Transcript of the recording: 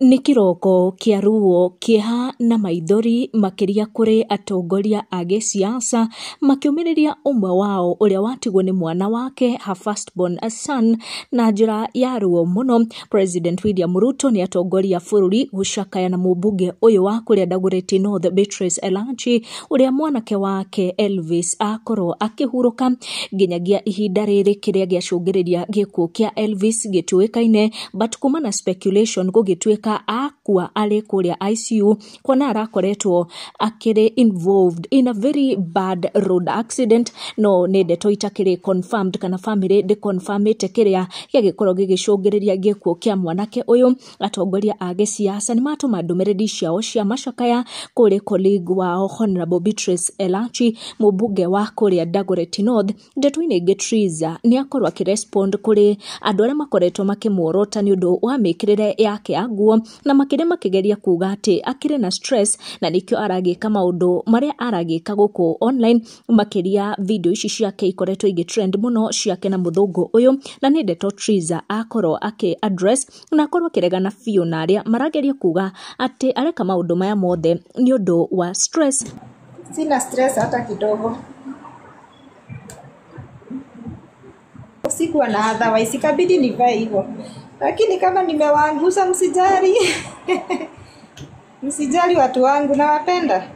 Nĩ kĩroko kĩa ruo, kĩeha na maithori makĩria kũrĩ atongoria a gĩsiasa makĩũmĩrĩria ũmwe wao ũrĩa watigwo nĩ mwana wake her firstborn son na njĩra ya ruo mũno. President William Ruto nĩ atongoria bũrũri gũcakaya na mũmbunge ũyũ wa kũrĩa Dagoretti North Beatrice Elachi ũrĩa mwanake wake Elvis akorwo akĩhurũka nginyagia ihinda rĩrĩ kĩrĩa gĩacũngĩrĩria gĩkuũ kĩa Elvis gĩtiũĩkaine, but kuma na speculation gũgĩtuĩka akua arĩ kũrĩa ICU kuona arakoretwo akĩrĩ involved in a very bad road accident, no nĩ ndeto itakĩrĩ confirmed kana family ndĩconfirmĩte kĩrĩa gĩagĩkorwo gĩgĩcũngĩrĩria gĩkuũ kĩa mwanake ũyũ. Atongoria a gĩsiasa nĩ matũma ndũmĩrĩri ciao cia macakaya kũrĩ colleague wao Honorable Beatrice Elachi mũmbunge wa kũrĩa Dagoretti North. Ndeto-inĩ ĩngĩ Triza nĩ akorwo akĩrespond kũrĩ andũ arĩa makoretwo makĩmuorota nĩ ũndũ wa mĩkĩrĩre yake ya nguo na makĩria makĩgeria kuga atĩ akĩrĩ na stress na nĩkĩo aragĩka maũndũ marĩa aragĩka gũkũ online, makĩria video ici ciake ikoretwo igĩtrend mũno ciake na mũthũngũ ũyũ, na nĩ ndeto Triza akorwo akĩ address na akorwo akĩregana biũ na arĩa marageria kuga atĩ areka maũndũ maya mothe nĩ ũndũ wa stress. Sina stress hata kidogo. Sikuwa na otherwise, ikabidi nivae hivyo, lakini kama nimewaangusha msijali. Msijali watu wangu, nawapenda.